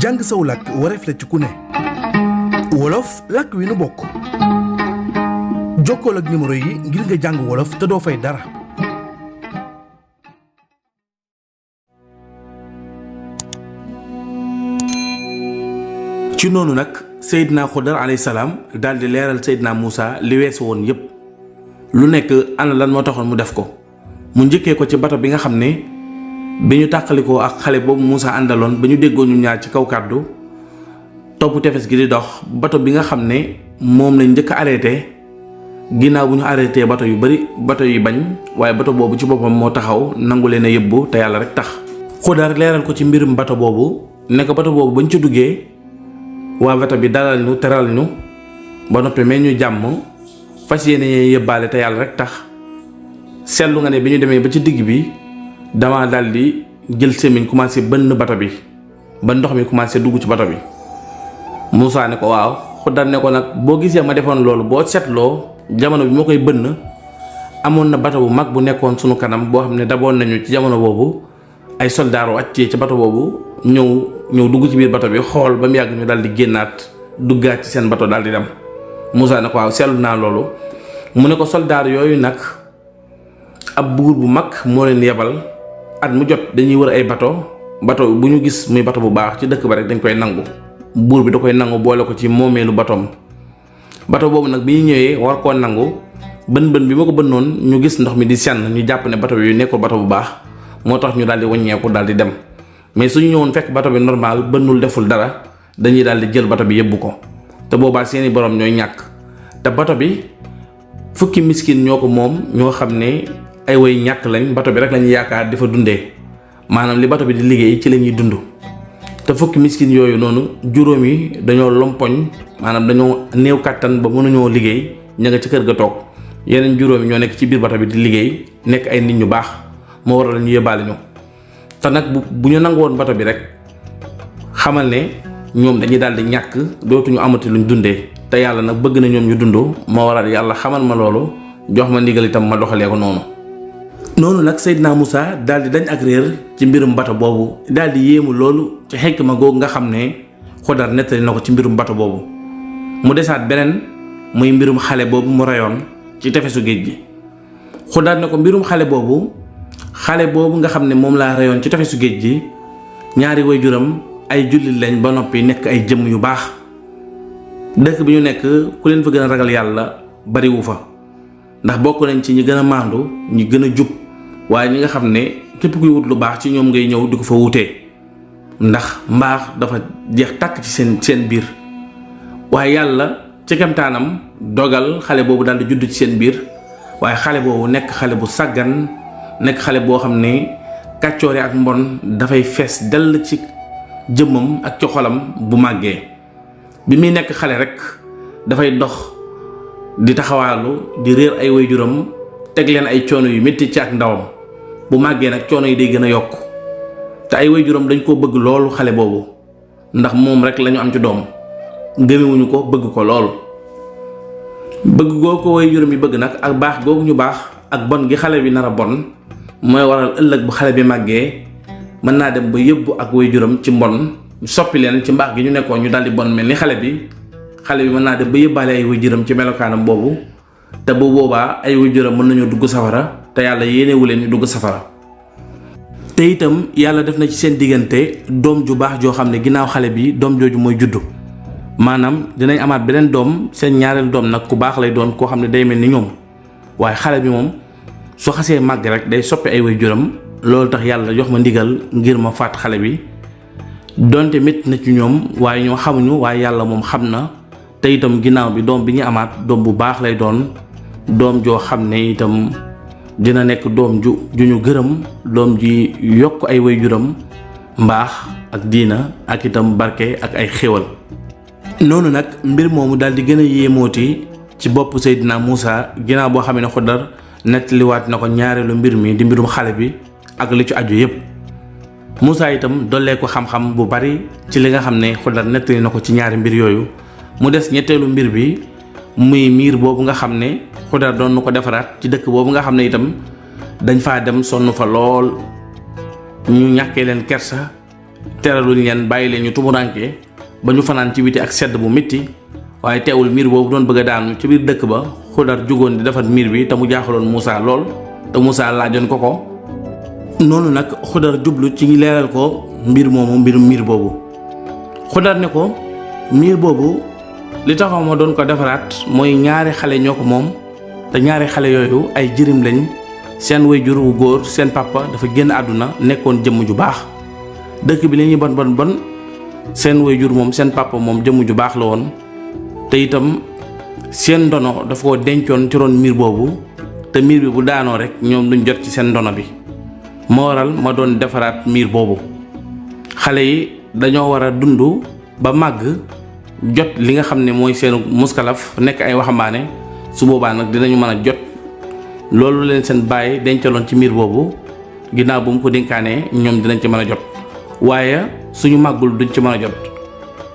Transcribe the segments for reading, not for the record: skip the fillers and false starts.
jàng saw làkk wareef la ci ku ne wolof làkk wi nu bokk jokkool ak numéro yi ngir nga jàng wolof te doo fay dara. ci noonu nag Seydina Xudar alayhi salaam daal di leeral Seydina Moussa li weesu woon yépp lu nekk ana lan moo taxoon mu def ko mu njëkkee ko ci bato bi nga xam ne bi ñu tàqalikoo ak xale boobu Moussa àndaloon ba ñu déggoo ñu ñaar ci kaw kàddu topp tefes gi di dox bato bi nga xam ne moom lañ njëkk a arrêté ginnaaw bu ñu arrêté bato yu bari bato yi bañ waaye bato boobu ci boppam moo taxaw nangu leen a yëbbu te yàlla rek tax. Xudar leeral ko ci mbirum bato boobu ne ko bato boobu bañ ci duggee waa bato bi dalal ñu teral ñu ba noppi mais ñu jàmm fas yéene yëbbaale te yàlla rek tax seetlu nga ne bi ñu demee ba ci digg bi dama daal di jël semiñ commencé bënn bato bi ba ndox mi commencé dugg ci bato bi. Moussa ne ko waaw Xudar ne ko nag boo gisee ma defoon loolu boo seetloo jamono bi moo koy bënn amoon na bato bu mag bu nekkoon sunu kanam boo xam ne daboon nañu ci jamono boobu ay soldaar wàccee ci bato boobu ñëw dugg ci biir bato bi xool ba mu yàgg ñu daal di génnaat duggaat ci seen bato daal di dem. Moussa ne ko waaw seetlu naa loolu mu ne ko soldaar yooyu nag ab buur bu mag moo leen yebal at mu jot dañuy wër ay bato bu ñu gis muy bato bu baax ci dëkk ba rek dañ koy nangu buur bi da koy nangu boole ko ci moomeelu batoom bato boobu nag bi ñu ñëwee war koo nangu bën bi ma ko bënnoon ñu gis ndox mi di senn ñu jàpp ne bato bi nekkul bato bu baax moo tax ñu daal di wàññeeku daal di dem mais suñu ñëwoon fekk bato bi normal bënnul deful dara dañuy daal di jël bato bi yëbbu ko te boobaa seeni borom ñooy ñàkk te bato bi fukki miskin ñoo ko moom ñoo xam ne ay way ñàkk lañ bato bi rek lañuy yaakaar di fa dundee maanaam li bato bi di liggéey ci la ñuy dund te fukki miskin yooyu noonu juróom yi dañoo lompoñ maanaam dañoo néew kàttan ba mënuñoo liggéey ña nga ci kër ga toog yeneen juróom yi ñoo nekk ci biir bato bi di liggéey nekk ay nit ñu baax moo waral ñu yóbbaale ñu te nag bu ñu nangu woon bato bi rek xamal ne ñoom dañuy daal di ñàkk dootuñu amati luñ dundee te yàlla nag bëgg na ñoom ñu dund moo waral yàlla xamal ma loolu jox ma ndigal itam ma doxalee ko noonu nag Seydina Moussa daal di dañ ak réer ci mbirum bato boobu daal di yéemu loolu ci xekk ma googu nga xam ne Xudar nettali na ko ci mbirum bato boobu mu desaat beneen muy mbirum xale boobu mu reyoon ci tefesu géej gi. Xudar ne ko mbirum xale boobu nga xam ne moom laa reyoon ci tefesu géej gi ñaari waajuram ay jullit lañ ba noppi nekk ay jëmm yu baax dëkk bi ñu nekk ku leen fa gën a ragal yàlla bariwu fa ndax bokk nañ ci ñi gën a maandu ñi gën a jub waaye ñi nga xam ne képp kuy wut lu baax ci ñoom ngay ñëw di ko fa wutee ndax mbaax dafa jeex tàkk ci seen biir waaye yàlla ci kemtaanam dogal xale boobu daal di judd ci seen biir waaye xale boobu nekk xale bu sàggan nekk xale boo xam ne kàccoore ak mbon dafay fees dell ci jëmmam ak ci xolam bu màggee bi muy nekk xale rek dafay dox di taxawaalu di réer ay waajuram teg leen ay coono yu métti ci ak ndawam bu màggee nag coono yi day gën a yokk te ay waajuram dañ koo bëgg loolu xale boobu ndax moom rek lañu am ci doom gëmewuñu ko bëgg ko loolu bëgg goo ko waajuram yi bëgg nag ak baax googu ñu baax ak bon gi xale bi nar a bon mooy waral ëllëg bu xale bi màggee mën naa dem ba yëbbu ak waajuram ci mbon soppi leen ci mbaax gi ñu nekkoon ñu daldi bon mel ni xale bi mën naa dem ba yëbbaale ay waajuram ci melokaanam boobu te bu boobaa ay waajuram mën nañoo dugg safara te yàlla yéenewu leen ñu dugg safara. te itam yàlla def na ci seen diggante doom ju baax joo xam ne ginnaaw xale bi doom jooju mooy juddu maanaam dinañ amaat beneen doom seen ñaareel doom nag ku baax lay doon koo xam ne day mel ni ñoom waaye xale bi moom su xasee màgg rek day soppi ay waajuram loolu tax yàlla jox ma ndigal ngir ma faat xale bi donte métti na ci ñoom waaye ñoo xamuñu waaye yàlla moom xam na. te itam ginnaaw bi doom bi ñu amaat doom bu baax lay doon doom joo xam ne itam dina nekk doom ju ñu gërëm doom ji yokk ay waajuram mbaax ak diina ak itam barke ak ay xéwal. noonu nag mbir moomu daal di gën a yéemooti ci bopp Seydina Moussa ginnaaw boo xam ne Xudar nettaliwaat na ko ñaareelu mbir mi di mbirum xale bi ak li ci aju yépp Moussa itam dollee ko xam-xam bu bari ci li nga xam ne Xudar nettali na ko ci ñaari mbir yooyu. mu des ñetteelu mbir bi muy miir boobu nga xam ne Xudar doon na ko defaraat ci dëkk boobu nga xam ne itam dañ faa dem sonn fa lool ñu ñàkkee leen kersa teraluñ leen bàyyi leen ñu tumuranke ba ñu fanaan ci biti ak sedd bu métti waaye teewul miir boobu doon bëgg a daanu ci biir dëkk ba Xudar jugoon di defar miir bi te mu jaaxaloon Moussa lool te Moussa laajoon ko noonu nag Xudar jublu ci leeral ko mbir moomu mbirum miir boobu. Xudar ne ko miir boobu li taxaw ma doon ko defaraat mooy ñaari xale ñoo ko moom te ñaari xale yooyu ay jirim lañ seen waajur wu góor seen papa dafa génn àdduna nekkoon jëmm ju baax dëkk bi li ñuy bon seen waajur moom seen papa moom jëmm ju baax la woon te itam seen ndono dafa ko dencoon ci ron miir boobu te miir bi bu daanoo rek ñoom duñ jot ci seen ndono bi moo waral ma doon defaraat miir boobu xale yi dañoo war a dund ba màgg jot li nga xam ne mooy seenu muskalaf nekk ay waxambaane su boobaa nag dinañu mën a jot loolu leen seen baay dencaloon ci miir boobu ginnaaw bu mu ko dénkaanee ñoom dinañ ci mën a jot waaye suñu màggul duñ ci mën a jot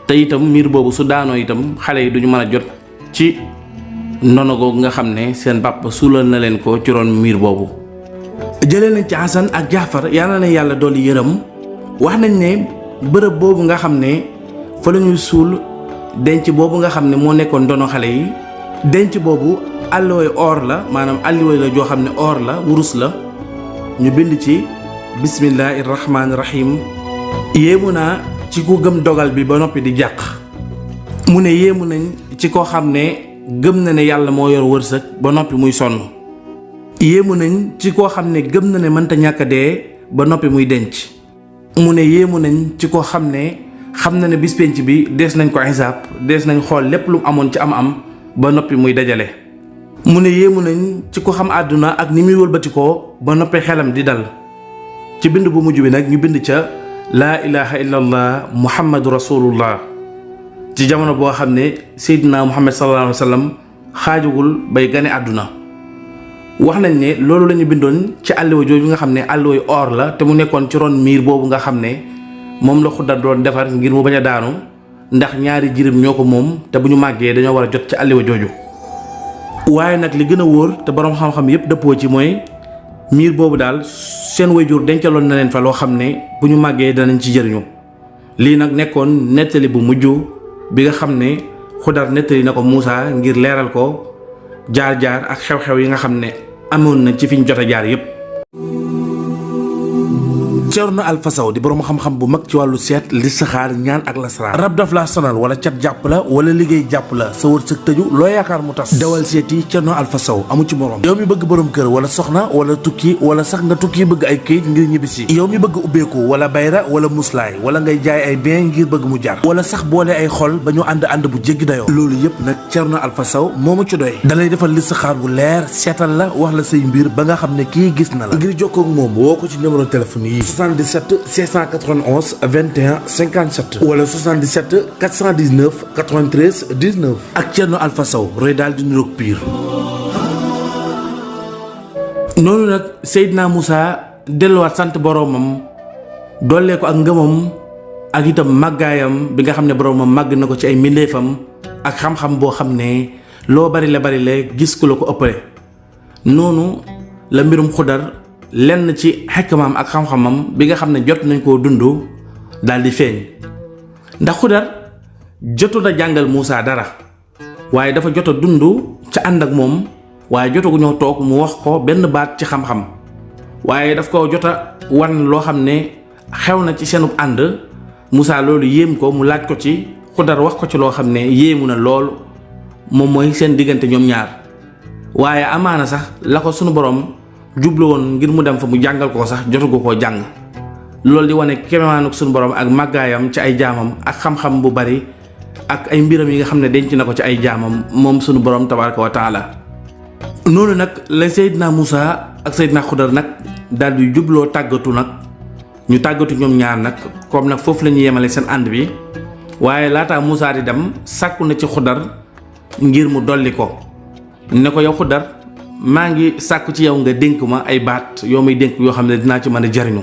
te itam miir boobu su daanoo itam xale yi duñu mën a jot ci ndono googu nga xam ne seen bàpp suulal na leen ko ci ron miir boobu. jëlee nañ ci Hasan ak Jaafar yàlla na yàlla dolli yërëm wax nañ ne bërëb boobu nga xam ne fa la ñuy suul denc boobu nga xam ne moo nekkoon ndono xale yi denc boobu alluway or la maanaam alluway la joo xam ne or la wurus la ñu bind ci bismillahi rahmaani rahim yéemu naa ci ku gëm dogal bi ba noppi di jàq mu ne yéemu nañ ci koo xam ne gëm na ne yàlla moo yor wërsëg ba noppi muy sonn yéemu nañ ci koo xam ne gëm na ne mënta ñàkk a dee ba noppi muy denc mu ne yéemu nañ ci koo xam na ne bis penc bi dees nañ ko xisaab dees nañ xool lépp lu amoon ci am ba noppi muy dajale mu ne yéemu nañ ci ko xam àdduna ak ni muy wëlbatikoo ba noppi xelam di dal ci bind bu mujj bi nag ñu bind ca laa ilaha illallah muhammadu rasulullah ci jamono boo xam ne seydina muhammad sallallahu alayhi wa sallam xaajugul bay gane àdduna wax nañ ne loolu la ñu bindoon ci àlluwa jooju nga xam ne àlluway or la te mu nekkoon ci ron miir boobu nga xam ne moom la Xudar doon defar ngir mu bañ a daanu ndax ñaari jirim ñoo ko moom te bu ñu màggee dañoo war a jot ci àlluwa jooju waaye nag li gën a wóor te boroom xam-xam yépp dëppoo ci mooy miir boobu daal seen waajur dencaloon na leen fa loo xam ne bu ñu màggee danañ ci jëriñu lii nag nekkoon nettali bu mujj bi nga xam ne Xudar nettali na ko Moussa ngir leeral ko jaar-jaar ak xew-xew yi nga xam ne amoon na ci fi ñu jot a jaar yépp. Ceerno Alpha Sow di borom xam-xam bu mag ci wàllu seet listixaar ñaan ak lasraar rab daf laa sonal wala cat jàpp la wala liggéey jàpp la sa wërsëg tëju loo yaakaar mu tas dawal seeti Ceerno Alpha Sow amu ci morom yow mi bëgg borom kër wala soxna wala tukki wala sax nga tukki bëgg ay këyit ngir ñibbisi yow mi bëgg ubbeeku wala bayra wala muslaay wala ngay jaay ay bien ngir bëgg mu jar wala sax boole ay xol ba ñu ànd bu jéggi dayoo loolu yépp nag Ceerno Alpha Sow moomu ci doy dalay defal listixaar bu leer seetal la wax la say mbir ba nga xam ne kii gis na la ngir jokkoo ak moom woo ko ci numéro téléphone yi 77 691 21 57 wala 77 419 93 19 ak Ceerno Alpha Sow roy daal di niroog pire. noonu nag Seydina Moussa delluwaat sant boroomam dollee ko ak ngëmam ak itam màggaayam bi nga xam ne boroomam màgg na ko ci ay mbindeefam ak xam-xam boo xam ne loo bari la gis ku la ko ëppale noonu la mbirum Xudar lenn ci xekmaam ak xam-xamam bi nga xam ne jot nañ koo dund daal di feeñ ndax Xudar jotu na jàngal Moussa dara waaye dafa jot a dund ca ànd ak moom waaye jotagu ñoo toog mu wax ko benn baat ci xam-xam waaye daf ko jot a wan loo xam ne xew na ci seenub ànd Moussa loolu yéem ko mu laaj ko ci Xudar wax ko ci loo xam ne yéemu na lool moom mooy seen diggante ñoom ñaar waaye amaana sax la ko sunu borom jublu woon ngir mu dem fa mu jàngal ko sax jotagu koo jàng loolu di wane kemaanuk sunu borom ak màggaayam ci ay jaamam ak xam-xam bu bari ak ay mbiram yi nga xam ne denc na ko ci ay jaamam moom sunu borom tabaraka wa taala noonu nag la Seydina Moussa ak Seydina Xudar nag daal di jubloo tàggatu nag ñu tàggatu ñoom ñaar nag comme nag foofu la ñuy yemale seen ànd bi waaye laataa Moussa di dem sàkku na ci Xudar ngir mu dolli ko ne ko yow Xudar maa ngi sàkku ci yow nga dénk ma ay baat yoo may dénk yoo xam ne dinaa ci mën a jariñu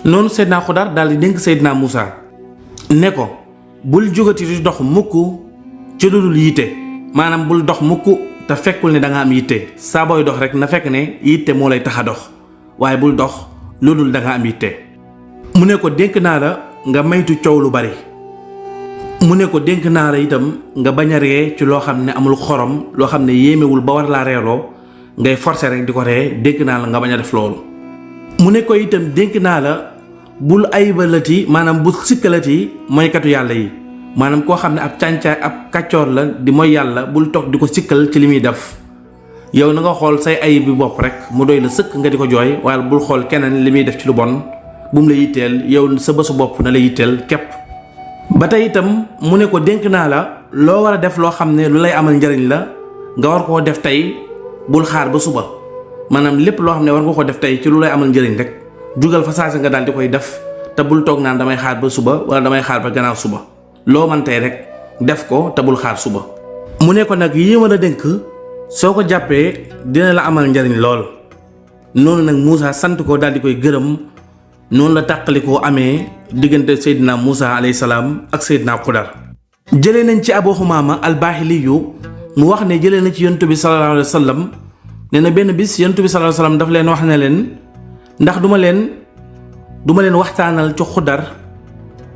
noonu Seydina Xudar daal di dénk Seydina Moussa ne ko bul jógati di dox mukk ci lu dul yitte maanaam bul dox mukk te fekkul ne da nga am yitte saa booy dox rek na fekk ne yitte moo lay tax a dox waaye bul dox lu dul da nga am yitte mu ne ko dénk naa la nga maytu coow lu bari mu ne ko dénk naa la itam nga bañ a ree ci loo xam ne amul xorom loo xam ne yéemewul ba war laa reeloo ngay forcer rek di ko ree dénk naa la nga bañ a def loolu mu ne ko itam dénk naa la bul aybalati maanaam bul sikkalati mooykatu yàlla yi maanaam koo xam ne ab càncaay ab kàccoor la di mooy yàlla bul toog di ko sikkal ci li muy def yow na nga xool say ayib bi bopp rek mu doy la sëkk nga di ko jooy waaye bul xool keneen li muy def ci lu bon bu mu la yitteel yow sa bésu bopp na la yitteel képp ba tey itam mu ne ko dénk naa la loo war a def loo xam ne lu lay amal njariñ la nga war koo def tey bul xaar ba suba maanaam lépp loo xam ne war nga ko def tey ci lu lay amal njariñ rek jugal fa saasa nga daal di koy def te bul toog naan damay xaar ba suba wala damay xaar ba gannaaw suba loo man tey rek def ko te bul xaar suba mu ne ko nag yi ma la dénk soo ko jàppee dina la amal njariñ lool noonu nag Moussa sant ko daal di koy gërëm noonu la tàqalikoo amee diggante Seydina Moussa alayhi salaam ak Seydina Xudar jëlee nañ ci Abu Xumaama al-Baahiliyu mu wax ne jëlee na ci yonent bi sallallahu alayhi wa sallam nee na benn bis yonent bi sallallahu alayhi wa sallam daf leen wax ne leen ndax duma leen waxtaanal ci Xudar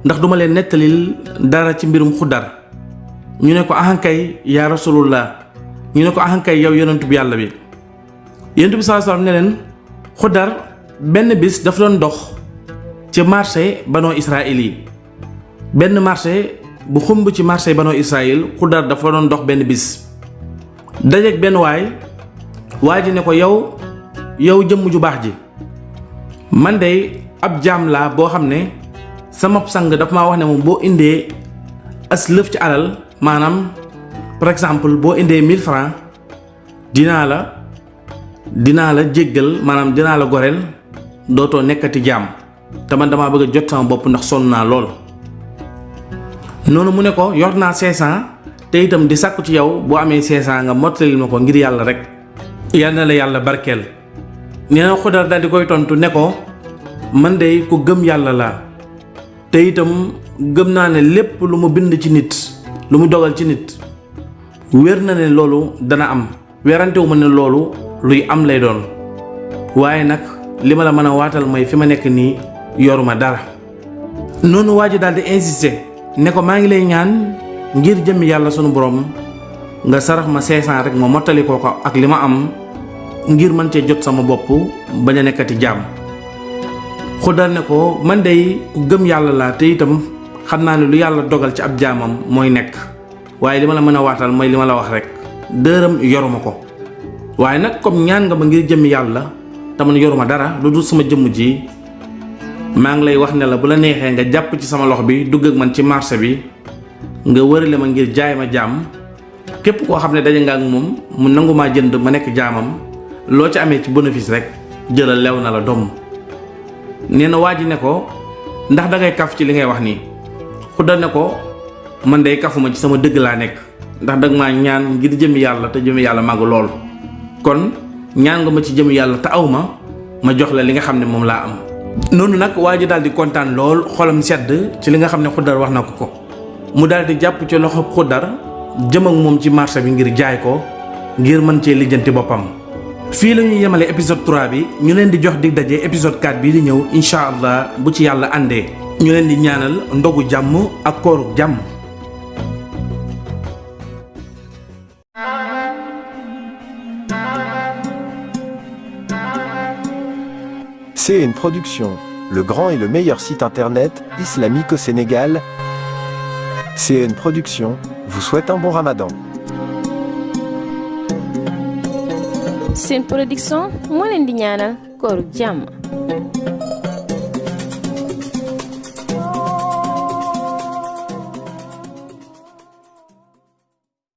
ndax duma leen nettalil dara ci mbirum Xudar ñu ne ko ahankay yaa rasulullah ñu ne ko ahankay yow yonent bi yàlla bi yonent bi sallallahu alayhi wa sallam ne leen Xudar benn bis dafa doon dox ci marché Banu Israël yi benn marché bu xumb ci marché Banu Israël Xudar dafa doon dox benn bis dajeek benn waa ji ne ko yow jëmm ju baax ji man de ab jaam laa boo xam ne sama sang dafa maa wax ne moom boo indee as lëf ci alal maanaam par exemple boo indee 1000 francs dinaa la jéggal maanaam dinaa la goreel dootoo nekkati jaam te man damaa bëgg a jot sama bopp ndax sonn naa lool noonu mu ne ko yor naa 500 te itam di sàkku ci yow boo amee 500 nga mottalil ma ko ngir yàlla rek yal na la yàlla barkeel nee na Xudar daal di koy tontu ne ko man de ku gëm yàlla laa te itam gëm naa ne lépp lu mu bind ci nit lu mu dogal ci nit wér na ne loolu dana am werantewu ma ne loolu luy am lay doon waaye nag li ma la mën a waatal mooy fi ma nekk nii yoruma dara noonu waa ji daal di insister ne ko maa ngi lay ñaan ngir jëmmi yàlla sunu borom nga sarax ma 500 rek ma mottali ko ak li ma am ngir mën cee jot sama bopp bañ a nekkati jaam Xudar ne ko man dey ku gëm yàlla laa te itam xam naa ne lu yàlla dogal ci ab jaamam mooy nekk waaye li ma la mën a waatal mooy li ma la wax rek dërëm yoruma ko waaye nag comme ñaan nga ma ngir jëmmi yàlla te man yoruma dara lu dul sama jëmm ji maa ngi lay wax ne la bu la neexee nga jàpp ci sama loxo bi dugg ak man ci marché bi nga wërale ma ngir jaay ma jaam képp koo xam ne daje nga ak moom mu nangu maa jënd ma nekk jaamam loo ci amee ci bénéfice rek jëlal lew na la doom nee na waa ji ne ko ndax dangay kaf ci li ngay wax nii Xudar ne ko man day kafuma ci sama dëgg laa nekk ndax danga maa ñaan ngir jëmi yàlla te jëmi yàlla màgg lool kon ñaan nga ma ci jëmi yàlla te aw ma jox la li nga xam ne moom laa am noonu nag waa ji daal di kontaan lool xolam sedd ci li nga xam ne Xudar wax na ko mu daal di jàpp ci loxo Xudar jëm ak moom ci marché bi ngir jaay ko ngir mën cee lijjanti boppam fii la ñuy yemale épisode 3 bi ñu leen di jox dig daje épisode 4 bii di ñëw incha allah bu ci yàlla àndee ñu leen di ñaanal ndogu jàmm ak kooru jàmm. CN Production, le grand et le meilleur site internet islamique au Sénégal. CN Production vous souhaite un bon ramadan. CN Production moo leen di ñaanal kooru jàmm.